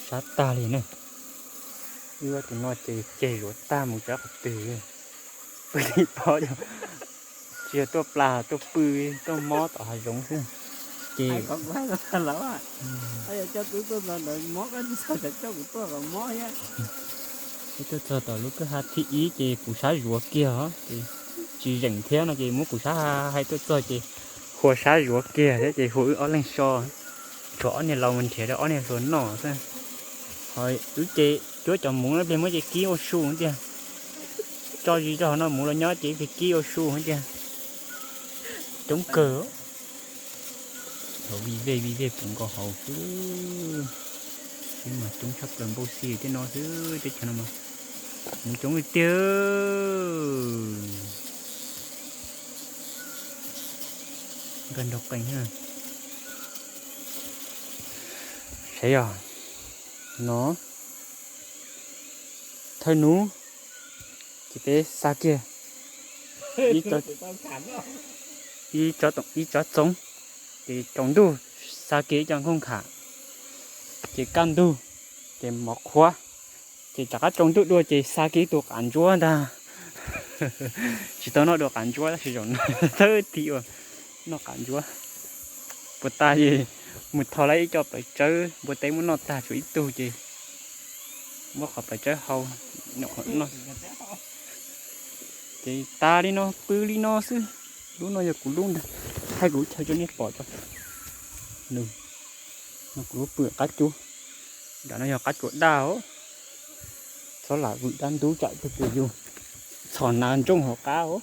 Sab tag li ne. Wb tus no ces ceg zuav tag mus tsav qhov twg. Pw li pov, tsis yog tuaj plas tuaj pw, tuaj mob tom hav zoov xwb. Ces tuaj txog tom lub kwj ha thib ib ces kuv sab zuav kiag os, ces tsis zeem thiab no ces muab kuv sab hais tuaj txog ces hu sab zuav kiag thiab ces hu wb ob leeg so. Tshuav ob niag laus mus nrhiav rau ob niag hluas noj xwb. Ho wb ces cuab cov muv no pliag muab ces kib ua su tiag. Tso zis rau hauv no muv los nyob ces ib pliag kib ua su tiag. Coob kawg. Thaum vij vej vij vej puv nkaus hauv xwb. Wb mas coob tshaj plaws npau xi tej no xwb, teb chaws no mas muv coob li tiag. Nkag nrog qees. Saib yog no, thawj hnub ces peb xa kiag ib tsob txoov, ces tsaus ntuj xa kiag ib co nkauj kham, ces kaj ntug ces mov qhuav, ces rov qab tsaus ntuj dua ces xa kiag ib tug qav ntsuab ntag. Tsis tau noj dua qav ntsuab tab sis zaum no thawj thib uas noj qav ntsuab. Puas tas es mus tho lawm ib co plaws tsawb npua teb muab noj tag tshuav ib tug ces muab qhov plaws tsawb hau. Ces tas li no pw li no xwb. Lub no yog kuv lub ntag, thaij kuv chaw rau nej pom tso. Nws, no kuv lub pw qab cub, nram no yog qab tsuas daj os. Txhob lam vwm dab ntub tsam tus twg yus txhom hnav ntsooj hauv qab os.